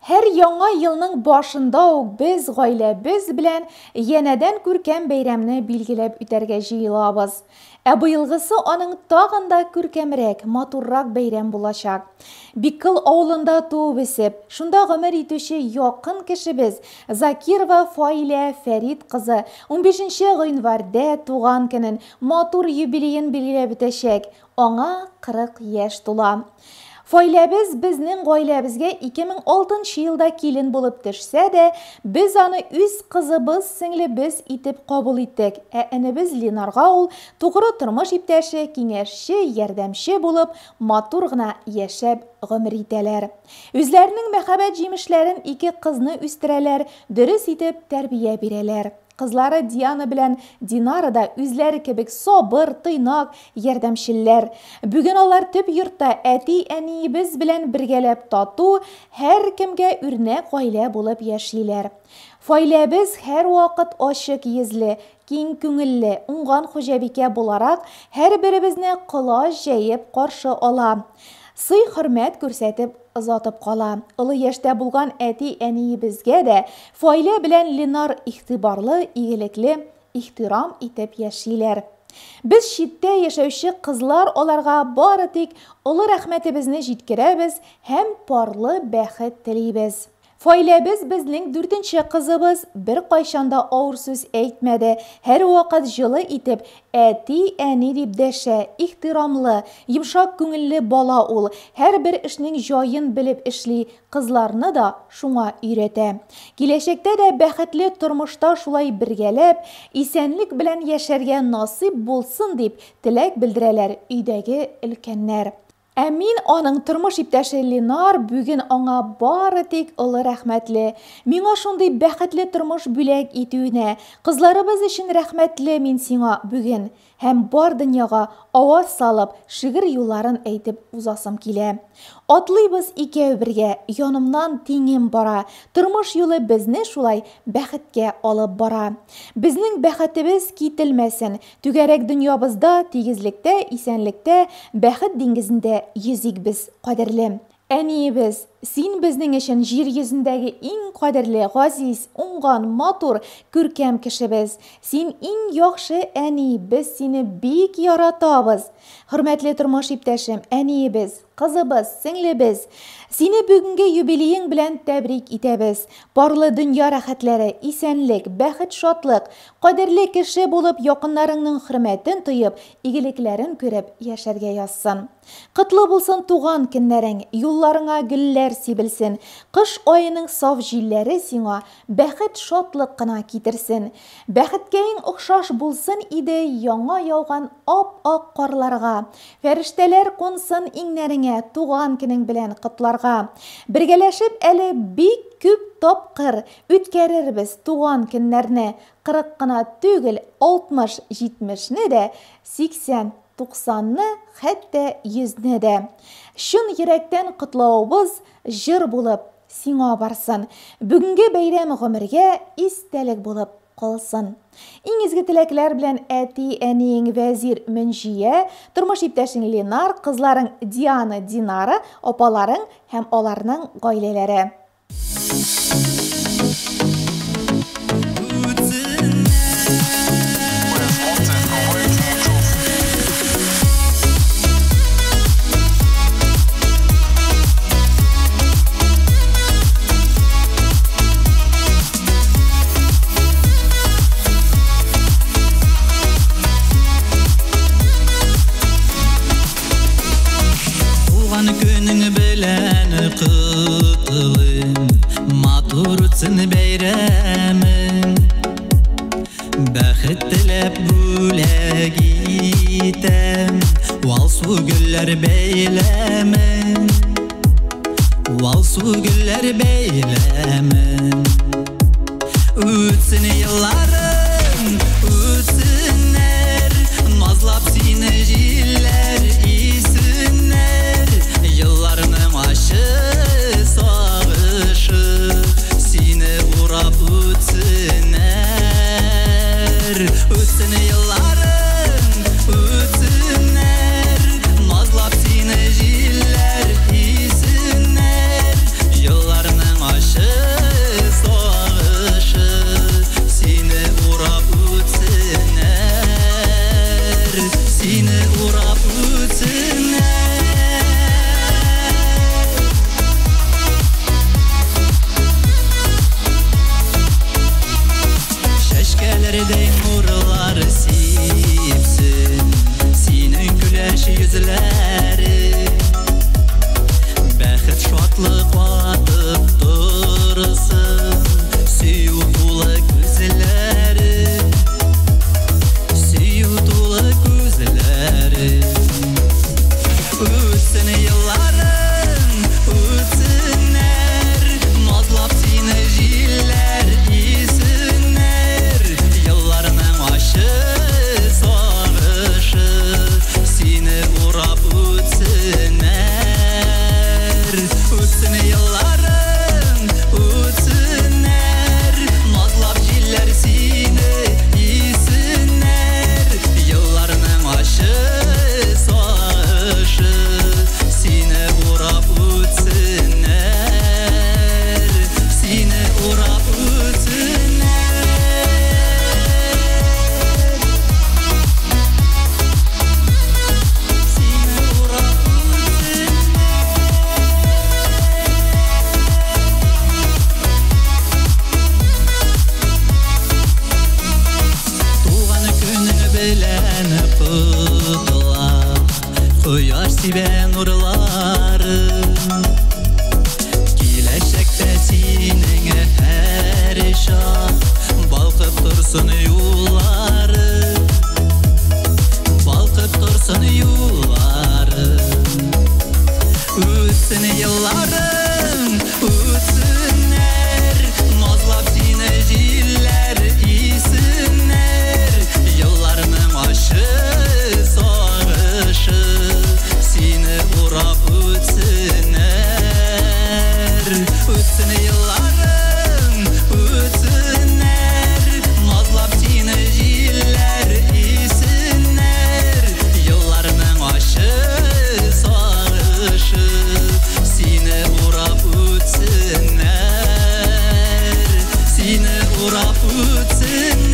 Һәр яңа елның башында ук без гаиләбез белән янәдән күркәм бәйрәмне билгеләп үтәргә җыелабыз. Ә быелгысы аның тагын да күркәмрәк, матуррак бәйрәм булачак. Биккол авылында туып-үсеп, шунда гомер итүче якын кешебез Закирова Фаилә Фәрит кызы 15 гыйнварьдә туган көнен, матур юбилеен билгеләп үтәчәк. Аңа 40 яшь тула. Фаиләбез безнең гаиләбезгә 2006 елда килен булып төшсә дә, без аны үз кызыбыз, сеңлебез итеп кабул иттек. Ә энебез Ленарга ул тугры тормыш иптәше, киңәшче, ярдәмче булып, матур гына яшәп гомер итәләр. Үзләренең мәхәббәт җимешләрен ике кызны үстерәләр, дөрес итеп тәрбия бирәләр. Кызлары Диана белән Динара да үзләре кебек сабыр, тыйнак, ярдәмчелләр. Бүген алар төп йортта әти-әниебез белән бергәләп тату, һәркемгә үрнәк гаилә булып яшиләр. Фаиләбез һәрвакыт ачык йөзле, киң күңелле, уңган хуҗабикә буларак, һәрберебезне колач җәеп каршы ала. Сый-хөрмәт күрсәтеп озатып кала. Олы яшьтә булган әти-әниебезгә дә Фаилә белән Ленар игътибарлы, игелекле, ихтирам итеп яшиләр. Без читтә яшәүче кызлар аларга бары тик олы рәхмәтебезне җиткерәбез һәм парлы бәхет телибез. Фаиләбез безнең дүртенче кызыбыз, беркайчан да авыр сүз әйтмәде, һәрвакыт җылы итеп, әти, әни дип дәшә, ихтирамлы, йомшак күңелле бала ул, һәрбер эшнең җаен белеп эшли, кызларны да шуңа өйрәтә. Киләчәктә дә бәхетле тормышта шулай бергәләп, исәнлек белән яшәргә насыйп булсын дип теләк белдерәләр өйдәге өлкәннәр. Ә мин, аның тормыш иптәше Ленар, бүген аңа бары тик олы рәхмәтле. Миңа шундый бәхетле тормыш бүләк итүенә, кызларыбыз өчен рәхмәтле мин сиңа бүген. Һәм бар дөньяга аваз салып, шигырь юлларын әйтеп узасым килә. Атлыйбыз икәү бергә, янымнан тиңем бара, тормыш юлы безне шулай бәхеткә алып бара. Безнең бәхетебез кителмәсен, Түгәрәк дөньябызда, тигезлектә, исәнлектә, бәхет диңгезендә йөзик без, кадерлем. Әниебез, син безнең өчен җир йөзендәге иң кадерле, газиз, уңган, матур, күркәм кешебез. Син иң яхшы әни, без сине бик яратабыз. Хөрмәтле тормыш иптәшем, әниебез, кызыбыз, сеңлебез, сине бүгенге юбилеең белән тәбрик итәбез. Парлы дөнья рәхәтләре, исәнлек, бәхет-шатлык, кадерле кеше булып, якыннарыңның хөрмәтен тоеп, игелекләрен күреп яшәргә язсын. Котлы булсын туган көннәрең, юлларыңа гөлләр сибелсен, кыш аеның саф җилләре сиңа бәхет-шатлык кына китерсен. Бәхеткәең охшаш булсын иде яңа яуган ап-ак карларга. Фәрештәләр кунсын иңнәреңә туган көнең белән котларга. Бергәләшеп әле бик күп тапкыр үткәрербез туган көннәрне. 40 кына түгел, 60, 70-не дә, 80, 90-ны, хәтта 100-не дә. Чын йөрәктән котлавыбыз җыр булып сиңа барсын. Бүгенге бәйрәм гомергә истәлек булып калсын. Иң изге теләкләр белән әти-әниең Вәзир, Мөнҗия, тормыш иптәшең Ленар, кызларың Диана, Динара, апаларың һәм аларның гаиләләре. Туган көнең белән котлыйм, матур үтсен бәйрәмең. Бәхет теләп бүләк итәм, Алсу гөлләр бәйләмен. Алсу гөлләр бәйләмен. Үтсен елларың, үтсеннәр, назлап сине җилләр исеннәр. Елларның ачы сагышы сине урап үтсеннәр. Үтсен елларың, үтсеннәр, назлап сине җилләр исеннәр. Елларның Сибә нурларын. Киләчәктә синең һәр чак балкып торсын юллары, балкып торсын юллары. Үтсен елларың, үтсеннәр, назлап сине җилләр исеннәр. Елларның ачы сагышы сине урап үтсеннәр. Үтсен елларың, үтсеннәр, назлап сине җилләр исеннәр. Елларның ачы сагышы сине урап үтсеннәр. Сине урап үтсеннәр.